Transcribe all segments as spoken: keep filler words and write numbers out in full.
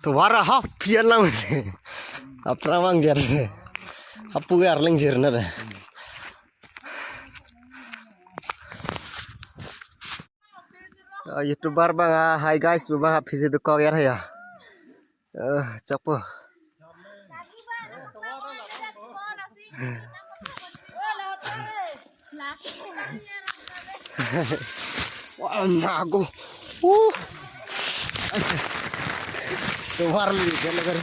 Tovar ahap phian lang. Aphrang vangjer. Apu ke arleng jer na de. Ah, YouTuber abang, ah, hi guys, abang, ah, phisi dokok er ya. Eh, chapo. Wah, nago. Uh. Tovar li, jalan kari.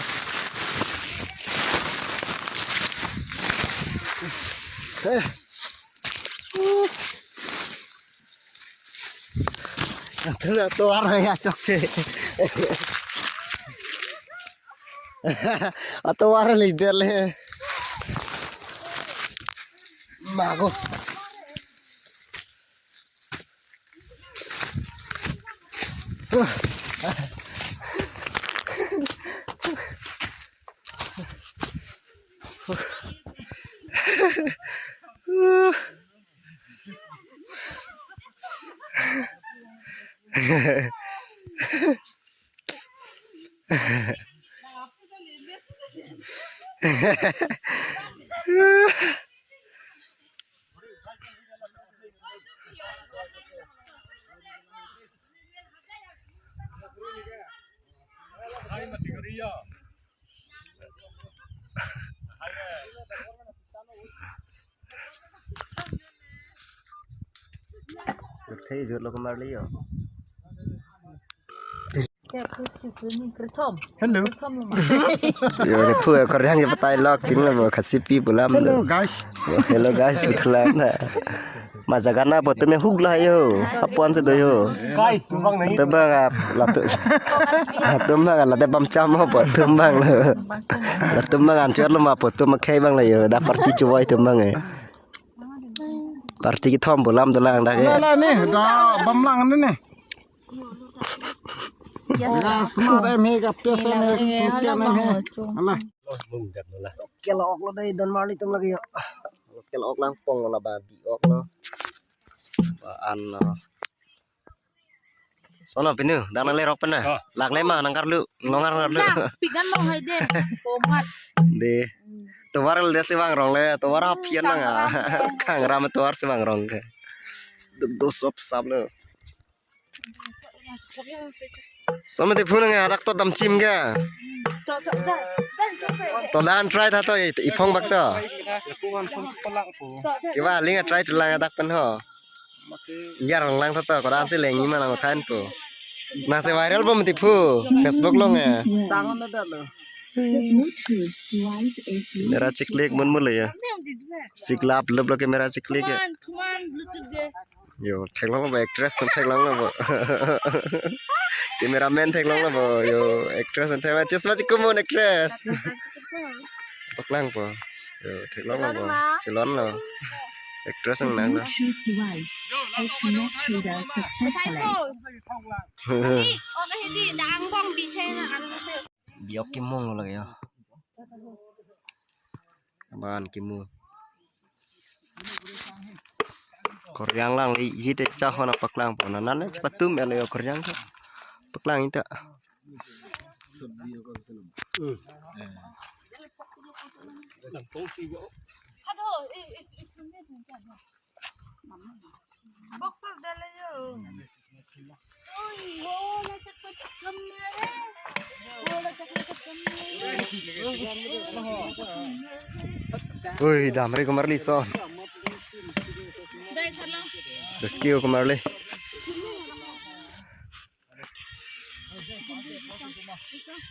Eh. Uh. Atovar ya chokche. Atovar le der le. Mago. Thei jor lo komarli yo. Hello. Yo, ne phu akorjang ke patai lok ching lo bo khasipi pulam. Hello, guys. Yo, hello guys, pulam na. Ma jaga na bo tumi huk la yo. Apon si do yo. Kai tum abang nai. Tum abang ap la tu. Tum abang la de bam cham ho bo tum abang lo. La tum abang an chor lo ma bo tum akhei abang la yo. Da party chuwai tum abang eh. Party kethom pulam dolang dak ke. La la ne da bam lang ne ne. Yes. Ga smart em he, ga pes em he, ga smart em he. Ala. Ke la-ok lo dei, don marli tum lagi yo. Ke la-ok lang pong la ba bi-ok lo. Ba an lo. Sono pinu, dang nanglerok pen na. Oh. Lak le ma nangkarlu, nongar ngarlu. Lang, pigan long hai de. Komat. De. Hmm. Tovar le si vangrong le, tovar aphian nang a. Kangram tovar si vangrong ke. Duk do sop sap lo. Sono te phun nang adak to dam chim ke. To dan try tha to i-, iphong bak to. Kiba ling a try to lang adak pen ho. Yar lang lang tha to, kodan si leng ima nang than po. Na se viral bom ti phu, Facebook long eh. Tang na da lo. Camera chiklik mun mun le ya. Siklap lup lo camera chiklik ya. Come on, come on, Bluetooth de. Yo, theklong lo bo actress, theklong lo bo. Cameraman theklong lo bo. Yo, actress theklong. Chesma chikum mon actress. Paklang po. Yo, theklong lo bo. Chelon lo. Actress ang nang lo. Bi-ok kemung lo lake yo. Ban kemung. Koryang lang le iji te cha hona paklang po na nan le chepatum ele yo koryang cha. Paklang ita. Boxer dala yo. Ui, ho, la chak chak kam mare. Ho, la chak chak kam mare. Ui, damre komarli son. Dai salang. Rescue komarli.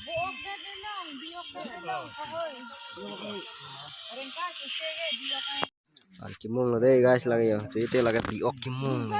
Bi-ok de de nang, bi-ok de de nang, kahoi. Rengka suse ke bi-ok. An kemung lo dei guys lake yo. Chete lake bi-ok kemung lo.